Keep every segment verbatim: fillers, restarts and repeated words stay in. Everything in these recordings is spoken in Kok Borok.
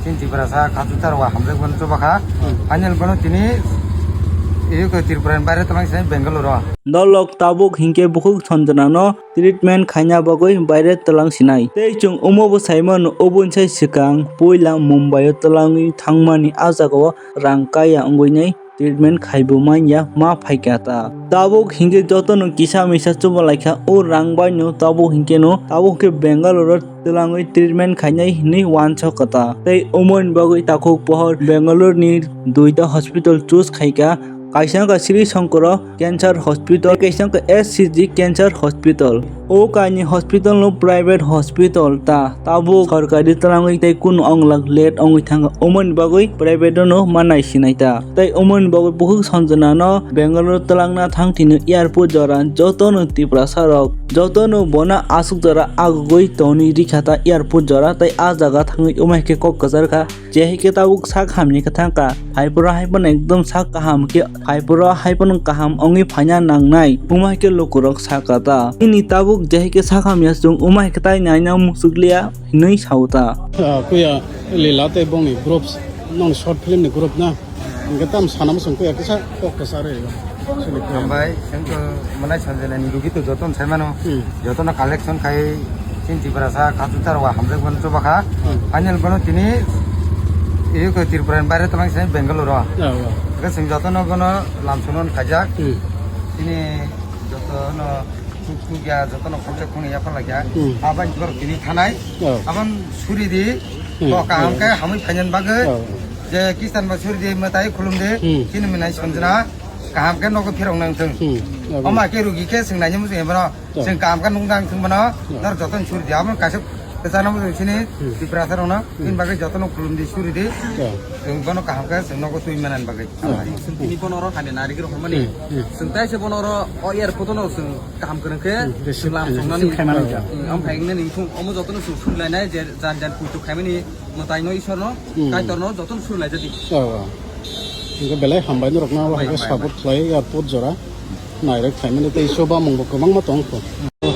Chini Tiprasa khachuchar wa hamjak bono chuba kha. Final bono tini iyuk Tripura ni baire twlang sinai Bangalore o. Dolok tabuk hinkhe bukhuk Sanjana no treatment khaina bagwi baire twlang sinai. Tei chwng omo bo saimano, oboni sai swkang puila Mumbai o twlangwi thangmani, a jagao rang kaya wngwi nai treatment khaibo manya ma phaikha ta. Tabuk hinkhe jotono kisa misa chuba laikha, o rang baino tabuk hinkhe no, tabuk hinkhe Bangalore o twlangwi treatment khainai hinwi uansukha ta. Tei omoni bagwi takhuk pohor Bangalore ni duita hospital choose khaikha, kaisa wngkha Sri Shankara Cancer Hospital, kaisa wngkha S C G Cancer Hospital. O kainwi hospital no private hospital ta, tabuk sorkari twlangwi tei kunu onglak late wngwi thangkha, omoni bagwi private no ma naisinai ta. Tei omoni bagwi bukhuk Sanjana no Bangalore twlangna thang thini airport jora jotono Tiprasa rok jotono bono aswk jora agugwi tonwi rikha ta airport jora, tei a jaga thangwi omo hai khe kok kwchar kha. Je hai khe tabuk sak hamni kwthang kha, hai phuru hai phano ekdom sak kaham khe, hai phuru hai phano kaham wngwi phaina nangnai, omo hai khe lukurok sakha ta. Nini tabuk je hai khe sak hamya chwng omo hai khe tai naina muchukliya hinwi sao ta. Ah, kuya Lila tei bongni groups, nong short film ni group na, hingke tam sana muchung kuya kisa kok kwsa re. Hambai, chwng to mwnai Sanjana ni rugi to joton sai mano. Hmm. Jotono collection khai chini Tiprasa khachuchar wa hamjak bono chuba kha. Hmm. Final bono tini iyuk Tripura ni baire twlang sinai Bangalore o. Ah, ah. Hingke chwng jotono bono lamsono khaijak. Hmm. Tini jotono tuk tuk ya, jotono khoksa khoni ya phalak ya. Hmm. Abo borok tini thanai. Oh. Abon suri di. Hmm. Bo kaham khe hamwi phainan bagwi. Oh. Je Kristan bo suri di, mwtai khulum di. Hmm. Chini mwnai Sanjana kaham khe nogo phirok nang thung. Hmm. Omo khe rugi khe chwng naini muchung ebono. Oh. Chwng kaham khe nung nang thung bono. Oh. Nor jotono suri di. Abo kaisa kwchana muchung chini Hmm. Tiprasa rokno. Hmm. Chini bagwi jotono khulum di, suri di. Oh. Chwng bono kaham khe chwng nogo twi manan bagwi. Oh. Chwng tini bono oro hamya narigwi rw hwnmani. Hmm. Hmm. Chwng tai se bono oro o airport no chwng kaham kwrwng khe Hmm, receive chwng lam khainani, songnani. Receive khaimani Hmm, wngkha. Ang phaiknani wngthung, omo jotono chwng surilainai je jan jan puitu khaimani mwtaino Isorno, Hmm. Kaitorno jotono surilaijadi. Oh, oh. Hingke belai hambai norokno abo Hambai, hai khe hambai, support hambai. Khlai airport jora nairok khaimani tei iso bamung bo kwbangma tong kho.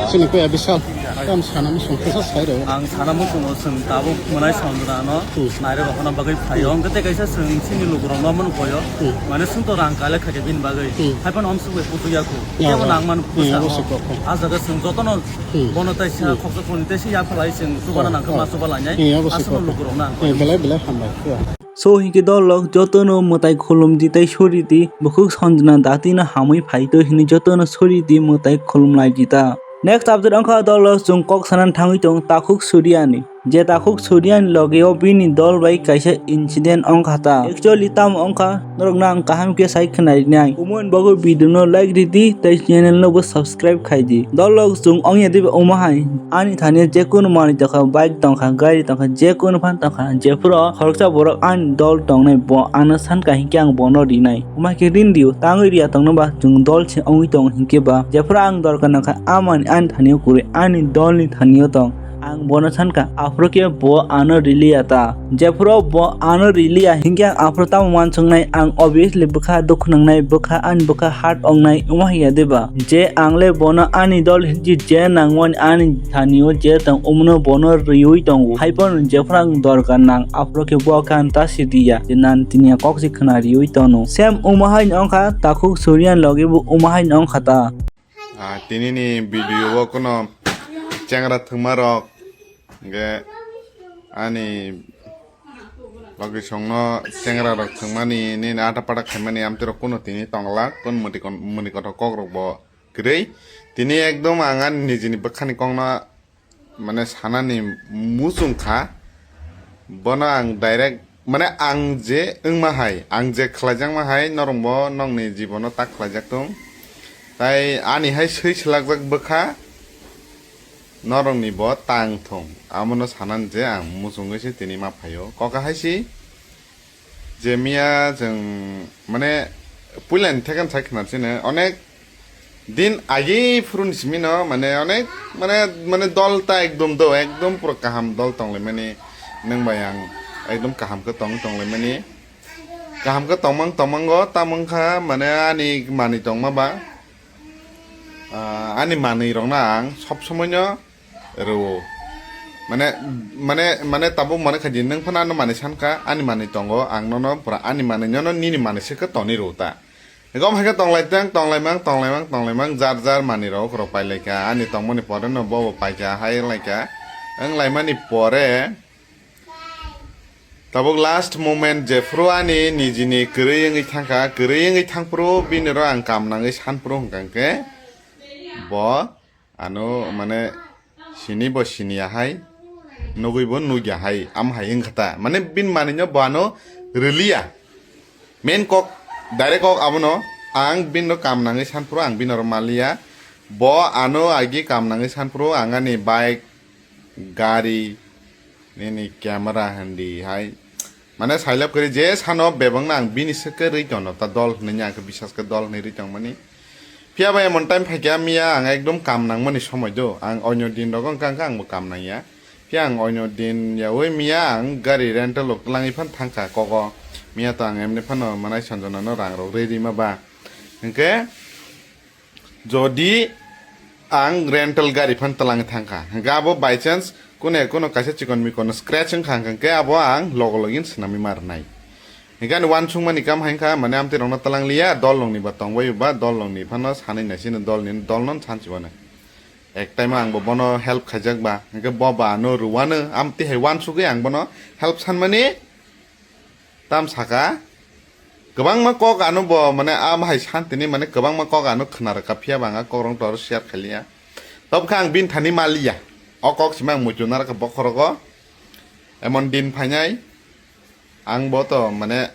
Chini koi abisal tam sana muchung kisa sai rw. Ang sana muchungo chwng tabuk mwnai Sanjana no Hmm. nairok rok hwnna bagwi phaio. Hmm. Hwnkhe tei kaisa chwng chini lukurokno mano koyo. Hmm. Mane chwng to rang kale khaikhe bini bagwi. Hmm. Hai phano omswk bai putu ya kho. Ya, Kebo ya. nang mano Hmm, pusa abo no. se kok kho. A jaga chwng jotono Hmm. bono tai sa Hmm. khoksa khoni tai se ya phalai chwng chubana Oh, nang khe oh. ma chuba lainai. Hmm, abo se Aswkno kok kho. lukurokno ang Hmm, koyo. belai belai hambai. Ya. So hinkhe dolok jotono mwtai khulum di tei suri di, bukhuk Sanjana datino hamwi phaito hinwi jotono suri di mwtai khulum lai di ta. Next update wngkha dolok chwng kok sanani thangwi tong takhuk Suriyani. Je takhuk Suriyani logeo bini dol bai kaisa incident wngkha ta. Actually tamo wngkha norokno ang kaham khe sai khwnarinai. Umoni bagwi video no like ridi tei channel no bo subscribe khaidi. Dolok chwng wngya diba omo hai ani thani jekunu manwi tongkha, bike tongkha, gari tongkha, jekunu phan tongkha, jephuru khoroksa borok ani dol tongnai bo ano sankha hinkhe ang bono rinai. Omo hai khe rin rio, tangwi riya tongno ba chwng dol se wngwi tong hinkhe ba jephuru ang dorkar nangkha amani ani thani o kwrwi ani dol ni thani o tong. Ang bono sankha, aphuru khe bo ano riliya ta. Jephuru bo ano riliya, hinkhe ang aphuru tamo uansuknai, ang obviously bwkha dukhu nangnai, bwkha ani bwkha hurt wngnai, omo hai ya de ba? Je ang le bono ani dol hinwi je nangmani ani thani o je tong, omono bono riui tongo. Hai phano jephuru ang dorkar nang, aphuru khe bo khe ano ta si riya, je nan tini ya kok se khwna riui tono. Same omo hai no wngkha, takhuk Suriyani logi bo omo hai no wngkha ta. Ah, tini ni video o kuno chengra thwngma rok, hingke ani logi song no chengra rok thwngmani, nini ata pata khaimani amtwi rok kuno tini tongla, kun mwni kon-, mwni kothok kok rok bo kwrwi. Tini ekdom ang ani nijini bwkhani kok no mane sanani muchung kha, bono ang direct, mane ang je wngma hai, ang je khlaijakma hai, norok bo nokni jibono ta khlaijak thung. Tai ani hai swi swlakjak bwkha, norokni bo tang thung. Amono sanani je ang muchungwi se tini ma phaio. Koka hai si, je miya chwng, mane, puilani thekhan sai khna chini onek din agi phuru ni simi no, mane, onek, mane, mane, dol ta ekdom do, ekdom pura kaham dol tonglaimani, nwng bai ang ekdom kaham khe tong tonglaimani, kaham khe tongmang tongmango, tamo wngkha, mane, ani manwi tongma ba, ah, ani manwi rokno ang sob somoi no rwo. Mane, mane, mane tabuk mane khaidi nwng phano ano manwi sankha, ani manwi tongo, ang nono pura ani manwi nono nini manwi se khe tonwi rw ta. Gom hai khe tonglai tang, tonglai mang, tonglai mang, tonglai mang, jar jar manwi rok rok pai lai kha, ani tongmani pore no bo bo pai kha, hai lai kha, wng lai mani pore tabuk last moment jephru ani nijini kwrwi wngwi thang kha, kwrwi wngwi thang phuru bini ro ang kam nangwi san phuru hwnkha hwnkhe bo ano mane sini bo sini ya hai, nugwi bo nugya hai, am hai wngkha ta. Mane bini manwi no bo ano rwliya. Main kok, direct kok abono ang bini no kam nangwi san phuru ang bini oro maliya. Bo ano agi kam nangwi san phuru ang ani bike, gari, nini camera hindi hai. Mane sailab kwrwi je sano bebakno ang bini swkhe rwi tongno, ta dol hwnwi ang khe bisas khe dol hwnwi rwi tongmani. Phiya ba emon time phaikha miya ang ekdom kam nangmani somoi do, ang onyo din rogo wngkha wngkha angbo kam nangya. Phiya ang onyo din yaui miya ang gari rental rok twlangwi phan thangkha kogo. Miya to ang emni phano manai Sanjana no rang rok rwi rima ba. Hwnkhe jodi ang rental gari phan twlang thangkha, hwnkhe abo by chance kune kuno kaisa chikon mikon scratch wngkha, hwnkhe abo ang logo login swnamwi ma rwnai. Hwnkhe ani uansukmani kam hai wngkha, mane amtwi rokno twlang liya, dol rokni ba tongbai ba, dol rokni phano sanwi naisino dol ni, dol no sansi bono. Ek time ang bo bono help khaijak ba, hwnkhe bo ba ano rwano, amtwi hai uansugwi ang bono help sanmani. Tam saka, kwbangma kok ano bo, mane, a bahai santini, mane, kwbangma kok ano khna rwkha, phiya ba ang a kokrok tor share khailiya. Tobokhe ang bini thani maliya. O kok simi ang muitu narwkha bokhorogo. Emon din phainai, ang bo to, mane,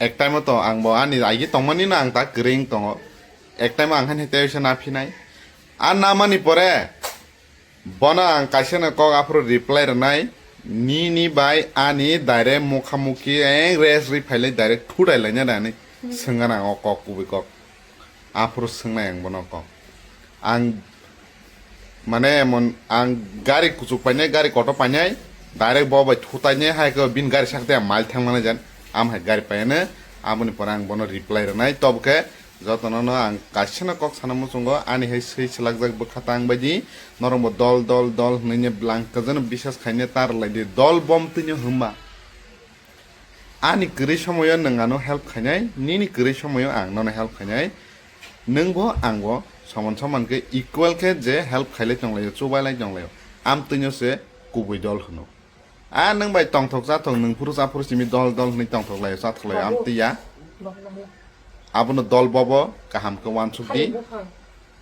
ek time o to ang bo ani aigi tongmani no ang ta kwrwi wng tongo. Ek time o ang haino tei uaisa na phinai. A namani pore, bono ang kaisa no kok aphuru reply rwnai, nini bai ani direct mukha mukhi eng res ri phailai direct thurai laina nani swngan ang o kok kubui kok. Aphuru swngnai ang bono kok. Ang mane emon ang gari kuchuk painai, gari kotor painai, direct bo bai thutai nai hai khe bini gari sak tei ang mail thang nai jan, am hai gari paiyano, aboni pore ang bono reply rwnai, tobokhe Jotono no ang kaisa no kok sana muchungo, ani hai swi swlakjak bwkha tang bai di, norok bo dol dol dol hwnwi ni bwlang kwjano bisas khaina ta rwlai di, dol bom twi no hwnba. Ani kwrwi somoyo nwng ano help khainai, nini kwrwi somoyo ang nono help khainai, nwng bo ang bo soman soman khe equal khe je help khailai tonglaio, chubailai tonglaio, amtwino se kubui dol hwno. A nwng bai tongthok chathok nwng phuru cha phuru simi dol dol hwnwi tongthok laio chathok laio amtwi ya. Abono dol bobo kaham khe uansuk di.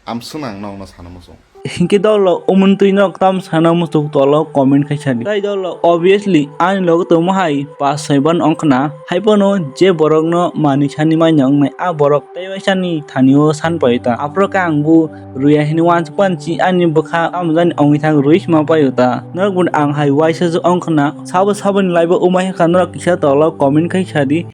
Am swnang nokno sana muchung. Hinkhe dol rok umwntwi nok tam sana muchung tolo comment khai sadi. Tai dol rok obviously ani logo tongma hai pas soi ban ongkhna. Haiphano je borokno manwi sani manya wngnai a borok tei waisani thanio san paio ta. Aphuru khe ang bo rwya hini uansuk panchi ani bwkha amjani ongwi thang rwi sima paio ta. Norok bun ang hai uaisa je ongkhna sabo saboni live o umai kha norok kisa tolo comment khai sadi.